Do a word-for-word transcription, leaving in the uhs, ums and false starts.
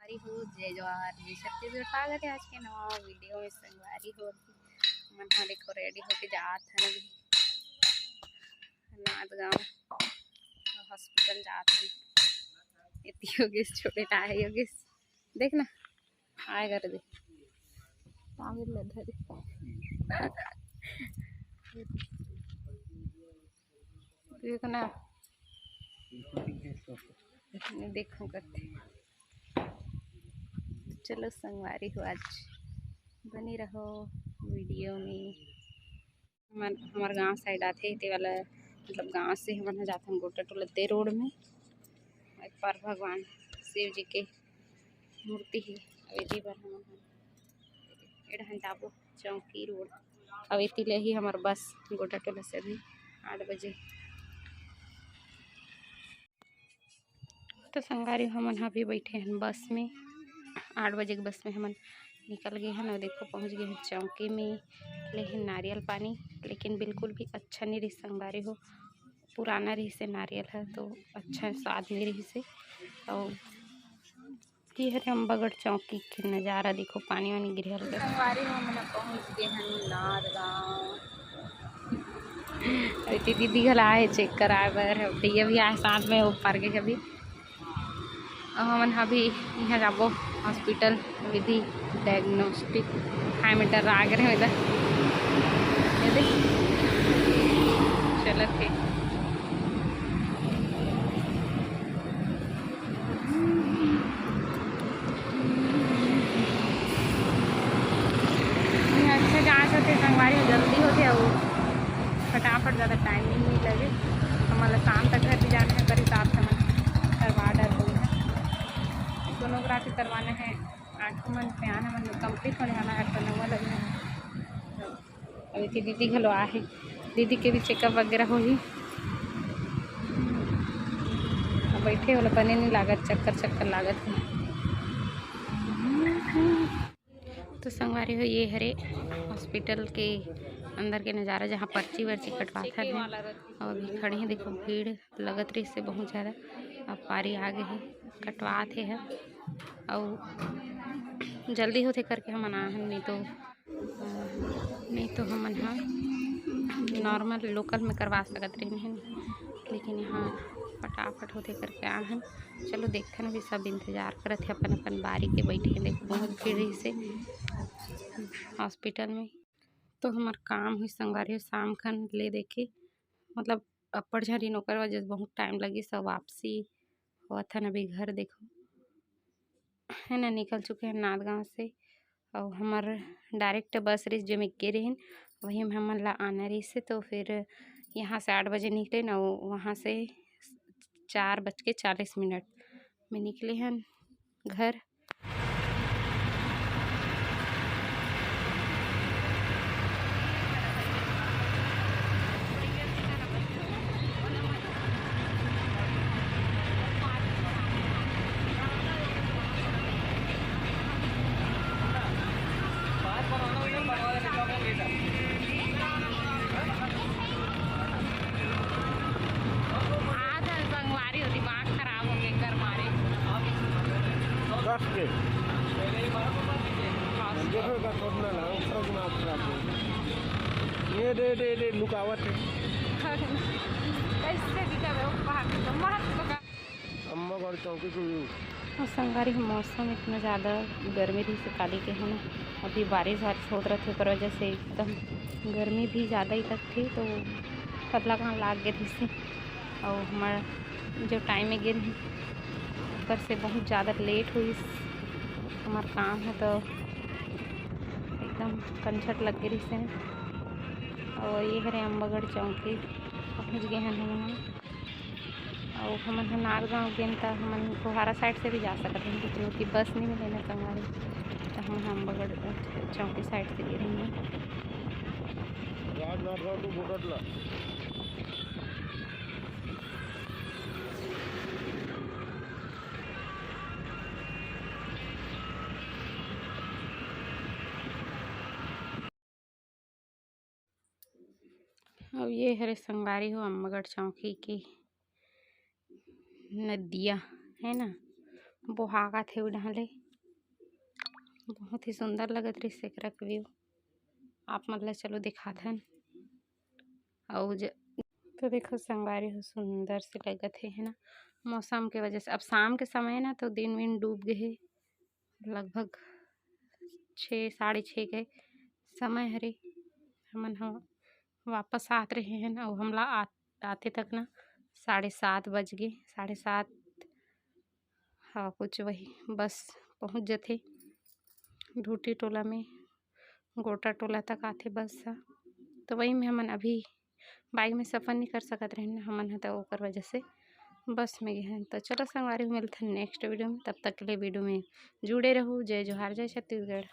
संगवारी हो, जय जोहार, जय छत्तीसगढ़। स्वागत है आज के नवा वीडियो में। संगवारी हो, मन ह देखो रेडी होके जात हन अभी नांदगांव हॉस्पिटल जात हन। एती योगेश छोटे ला है, योगेश देख ना, आए कर दे। पागल ले धरे। देख ना, देखो करते। चलो संगवारी हो, आज बने रहो वीडियो में। हमर, हमर गांव साइड आथे, ते वाला मतलब गांव से हमन ह जाथन गोटा टोला ते रोड में। एक बार भगवान शिव जी के मूर्ति हे, अउ एती बर हमन ह एडहन जाबो चौकी रोड। अउ एती ले ही हमर बस गोटा टोला से अभी आठ बजे। तो संगवारी, हमन ह अभी बैठे हन बस में, आठ बजे के बस में हमन निकल गए हन। अउ देखो, पहुँच गए हन चौकी में, ले हन नारियल पानी, लेकिन बिल्कुल भी अच्छा नहीं रही संगवारी हो, पुराना रही से नारियल है तो अच्छा स्वाद नहीं रही से। अउ ये हरे अम्बागढ़ चौकी के नजारा, देखो पानी वानी गिरे हल्का। संगवारी हो, हमन पहुँच गए हन नांदगांव। अउ एती दीदी घला आए चेक कराए बर, भैया भी आए साथ में, वो पार के कभी। अउ हमन अभी यहाँ जाबो हॉस्पिटल, विधि डायग्नोस्टिक हाई मीटर आगे रहे इधर। ये देख, चलत हे। अच्छा जांच होथे संगवारी, जल्दी होथे अउ फटाफट, ज़्यादा टाइम नहीं लगे। हमन ला शाम तक घर भी जाना है, ओकर हिसाब से हमन करवा डरबो। सोनोग्राफी करवाना है, आठ ठो मन पे आना, मन कंप्लीट होने वाला है, आठ ठो नंबर लगना है। अभी तो दीदी घलो आहे, दीदी के भी चेकअप वगैरह होही। अब बैठे वाला बने नहीं लागत, चक्कर चक्कर लागत है। तो संगवारी हो, ये हरे हॉस्पिटल के अंदर के नज़ारा, जहाँ पर्ची वर्ची कटवात हन। अउ अभी खड़े हैं, देखो भीड़ लगत रहिस हे बहुत ज़्यादा। अब पारी आ गए है, कटवात हे ह। अउ जल्दी होथे करके हमन आ हन, नहीं तो, अ, नहीं तो हमन ह नॉर्मल लोकल में करवा सकत रहिन हन, लेकिन यहाँ फटाफट होथे करके आ हन। चलो देखथन, अभी सब इंतजार करत हे अपन अपन बारी के, बैठे हे। देखो बहुत भीड़ रहिस हे हॉस्पिटल में। तो हमर काम हुई संगवारी हो, शाम खन ले देखे, मतलब अब्बड़ झन रहिन, ओकर वजह से बहुत टाइम लगिस। सब वापसी होवत हन अभी घर। देखो है ना, निकल चुके हैं नांदगांव से। अउ हमर डायरेक्ट बस रहिस, जो में गे रहिन, वही में हमन ला आना रहिस हे। तो फिर यहाँ से आठ बजे निकले ना, वहाँ से चार बज के चालीस मिनट में निकले हन घर। आज हर संगवारी हो, दिमाग खराब हो गए कर मारे। कस के। देखो का छोड़ना ना, ऊपर दिमाग खराब हो। ये दे, दे, दे, लुकावत है। कैसे दिखावे वो पहाड़ पे तो मस्त लगा। अम्मा घर चौकी को view। अउ संगवारी हो, मौसम इतना ज़्यादा गर्मी रहिस हे काली के, है ना, अभी बारिश वारिश होत रहिथे, ओकर वजह से एकदम गर्मी भी ज़्यादा ही लगथे, तो पतला कहाँ लाग गे रहिस हे। अउ हमर जो टाइम में गे रही, ऊपर से बहुत ज़्यादा लेट होइस हमर काम है, तो एकदम कंझट लग गे रहिस हे। अउ ये हरे अम्बागढ़ चौकी पहुँच गए हैं हम। अउ हमन ह नारगांव गेन, त हमन कोहारा साइड से भी जा सकत हन, क्योंकि बस नहीं मिले ना संगवारी, त हमन ह अम्बागढ़ चौकी साइड से गे रहिन। राजनांदगांव to भोकटला। अब ये हरे संगवारी हो अम्बागढ़ चौकी के नदिया, है ना, बोहागत हे उड़ान ले। बहुत ही सुंदर लगत रहिस एकरा के view। आप मन ला चलो दिखाथन। अउ ज-, तो देखो संगवारी हो, सुंदर से लगत हे, है ना, मौसम के वजह से। अब शाम के समय ना, तो दिन विन डूब गे हे, लगभग छः, साढ़े छः के समय हरे। हमन ह वापस आत रहे हन, अउ हमला आ-, आते तक ना साढ़े सात बज गे, साढ़े सात, हाँ, कुछ वही बस पहुँच जथे ढूटी टोला में, गोटा टोला तक आथे बस ह। तो वही में हमन अभी bike में सफ़र नहीं कर सकत रहेन ना हमन ह, तो ओकर वजह से बस में गे हन। तो चलो संगवारी हो, मिलथन next video में, तब तक के लिए video में जुड़े रहू। जय जोहार, जय छत्तीसगढ़।